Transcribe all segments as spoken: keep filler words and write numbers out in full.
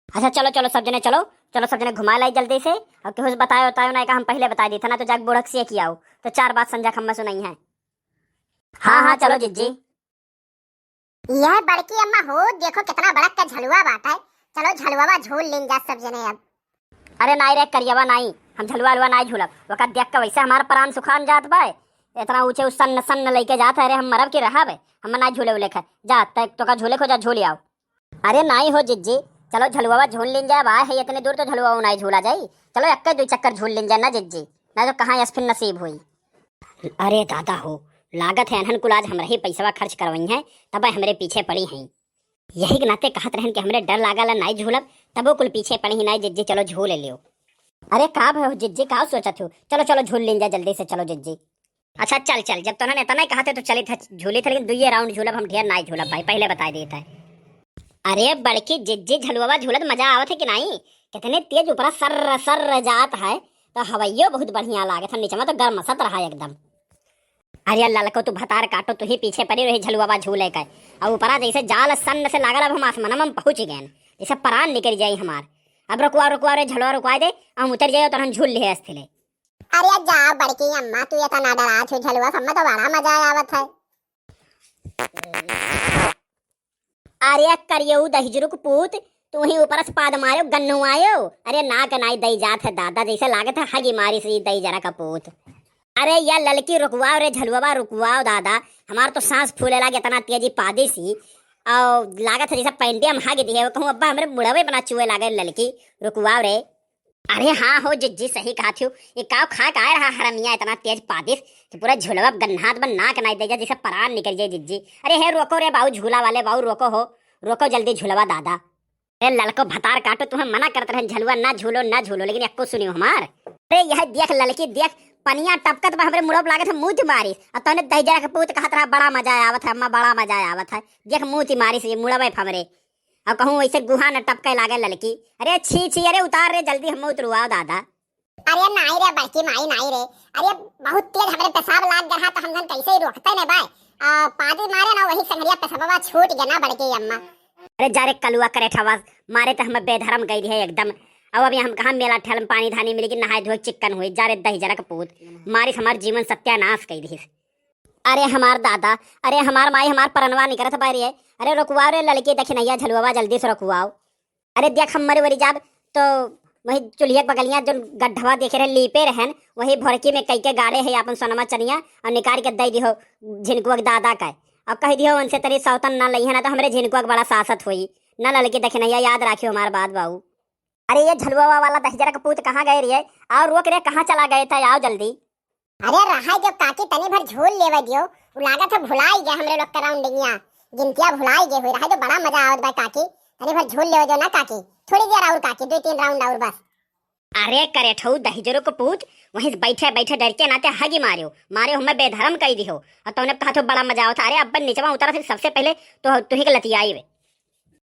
अच्छा चलो, चलो सब जने चलो, चलो सब जने घुमा लाई जल्दी से। और केहू से बतायो, बतायो ना, का हम पहिले बताई देत है ना, तो जाके बूढ़क से कियाओ, तो चार बात संझा खम्मा सुनाई है। हाँ, हाँ, चलो जिज्जी। यह बड़की अम्मा हो, देखो कितना बड़क का झलुआ बाटै। चलो झलुआ झूल लेन जा सब जने अब। अरे नाई रे करियवा नाई, हम झलुआ अलुआ नाई झूलब। ओका देख के वैसे हमार प्राण सुखान जात बा। इतना ऊंचे उ सन्न सन्न लेके जात है, अरे हम मरब की रहब, हम नाई झूले उले खे। जा तै तोका झूले खो जा, झूल आओ। अरे नाई हो जिज्जी, चलो झलुआ झूल लेन जाए, बा है इतने दूर तो झलुआ नाई झूला जाई। चलो एक्के दो चक्कर झूल लेन जाए ना जिज्जी, ना तो कहाँ यस फिर नसीब हुई। अरे दादा हो, लागत है अनहन कुल आज हमरा ही पैसवा खर्च करवई हैं, तब हमरे पीछे पड़ी हैं। यही के नाते कहत रहन कि हमरे डर लागल नाई झूलब, तबो कुल पीछे पड़ी ही नाई जिज्जी, चलो झूल लियो। अरे का भयो जिज्जी, का सोचत हो? चलो चलो झूल लेन जा जल्दी से, चलो जिज्जी। अच्छा चल चल, जब तोहन इतना ही कहत है तो चलित है झूलित है, लेकिन दुइये राउंड झूलब हम, ढेर नाई झूलब भाई, पहिले बताई देत है। अरे बड़की जिज्जी झलुआ झूलत मजा आवत है कि नाई? कितने तेज ऊपरा सर्र सर्र जात है, तो हवैयो बहुत बढ़िया लागत है, नीचवा तो गरमसत रहा एकदम। अरे ललको तू भतार काटो, तू ही पीछे पड़ी रही झलुआ झूले का, और ऊपरा जैसे जाल सन्न से लागल, अब हम आसमानवा में पहुँच गए, जैसे परान निकल जाई हमार। अब रुकवा रुकवा रे झलुआ रुकवा दे, हम उतर जाए तो हम झूल ले अस्थिले। अरे जा बड़की अम्मा, तू इतना डरा छु झलुआ, सब में तो बड़ा मजा आवत है। अरे करियऊ दहिजरुक पूत, तू ही ऊपर से पाद मारो, गन्नू आयो। अरे नाक नाई दई जात है दादा, जैसे लागत है हगी मारी सी दहिजरा का पूत। अरे या ललकी रुकवाओ रे झलुआ रुकवाओ दादा, हमार तो सांस फूले लागे इतना तेजी पादी सी, और लागत है जैसे पैंटिया में हग दी है, वो कहूँ अब्बा हमरे मुड़वे बना चुए लागे ललकी, रुकवाओ रे। अरे हाँ हो जिज्जी, सही कहा थियो। ये काव खा का रहा हरमिया इतना तेज पादिस कि पूरा झुलवा गन्हात बन नाक नाई दे जा, जैसे परान निकल जाए जिज्जी। अरे हे रोको रे बाऊ, झूला वाले बाऊ रोको हो, रोको जल्दी झुलवा दादा। अरे ललको भतार काटो, तुम्हें मना करत रहन झलुआ ना झूलो, ना झूलो, लेकिन एको सुनियो हमार। अरे यह देख ललकी देख, पनिया टपकत बा हमरे मुड़ो पे लागत है मूत मारी, और तने दहिजरा के पूत कहत रहा बड़ा मजा आवत है अम्मा, बड़ा मजा आवत है। देख मूत मारी से मुड़वे पे हमरे, और कहूँ वैसे गुहा न टपके लागे ललकी। अरे छी छी, अरे उतार रे जल्दी, हम उतरुआओ दादा। अरे नाई रे बड़की माई नाई रे, अरे बहुत तेज हमरे पेशाब लाग गया तो हम जन कैसे ही रोकते ने बाय। आ, पादी मारे ना वही संगरिया पेशाबवा छूट गया ना बड़की अम्मा। अरे जा रे कलुआ करे ठवा, मारे तो हम बेधर्म गई रहे एकदम। अब अब हम कहाँ मेला ठेल में पानी धानी मिलेगी, नहाए धोए चिक्कन हुई, जा रे दहिजरा के पूत, मारिस हमार जीवन सत्यानाश कई दिस। अरे हमार दादा, अरे हमार माई, हमार परनवा निकरत बारी है। अरे रुकवाओ रे ललकी दखिनैया झलुआ, जल्दी से रुकवाओ। अरे देख हम मरे वरी जाब तो वही चुल्हिया के बगलिया जो गड्ढवा देखे रहे लीपे रहन, वही भोरकी में कई के गाड़े है आपन सोनमा चनिया और निकाल के दे दिहो झिनकुआ के दादा का। और कह दिहो उनसे तनी सौतन ना लइहे ना तो हमरे झिनकुआ के बड़ा सासत होई। ना ललकी दखिनैया याद राखियो हमार बात बाऊ। अरे ये झलुआ वाला दहिजरा के पूत कहाँ गए रे? और रोक रे, कहाँ चला गए थे? आओ जल्दी। अरे रहा जो काकी तनी भर झूल लेवे दियो, उ लागत है भुलाई गए हमरे लोग के राउंडिंगिया, गिनतिया भुलाई गए हुई। रहा जो बड़ा मजा आवत बा काकी, तनी भर झूल लेवे दियो ना काकी, थोड़ी देर और काकी, दो तीन राउंड और बस। अरे करेठऊ दहिजरो के पूत, वहीं से बैठे बैठे डर के नाते हगी मारियो, मारियो हमें बेधर्म कई दिहो, और तौने कहा तो बड़ा मजा आवत। अरे अब निचवा उतरा फिर सबसे पहले तो तुही के लतियाई वे।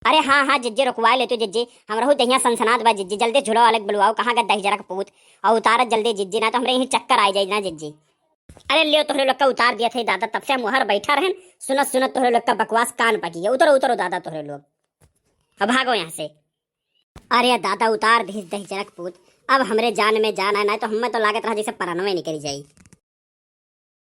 अरे हाँ हाँ जिज्जी, रुकवा ले तू जिज्जी, हमरहू दहिया सनसनात बा जिज्जी, जल्दी झुलवा वाले के बुलवाओ, कहाँ गए दहिजरा के पूत, और उतारत जल्दी जिज्जी, ना तो हमरे यहीं चक्कर आ जाए ना जिज्जी। अरे लियो तोहरे लोग का उतार दिया थे दादा, तब से हम वहर बैठा रहन, सुनत सुनत तोहरे लोग का बकवास कान पकी है। उतरो उतरो दादा तोहरे लोग, अब भागो यहाँ से। अरे दादा उतार दिस दहिजरा के पूत, अब हमरे जान में जान है, ना तो हमें तो लागत रहा जैसे परानवे निकल जाई।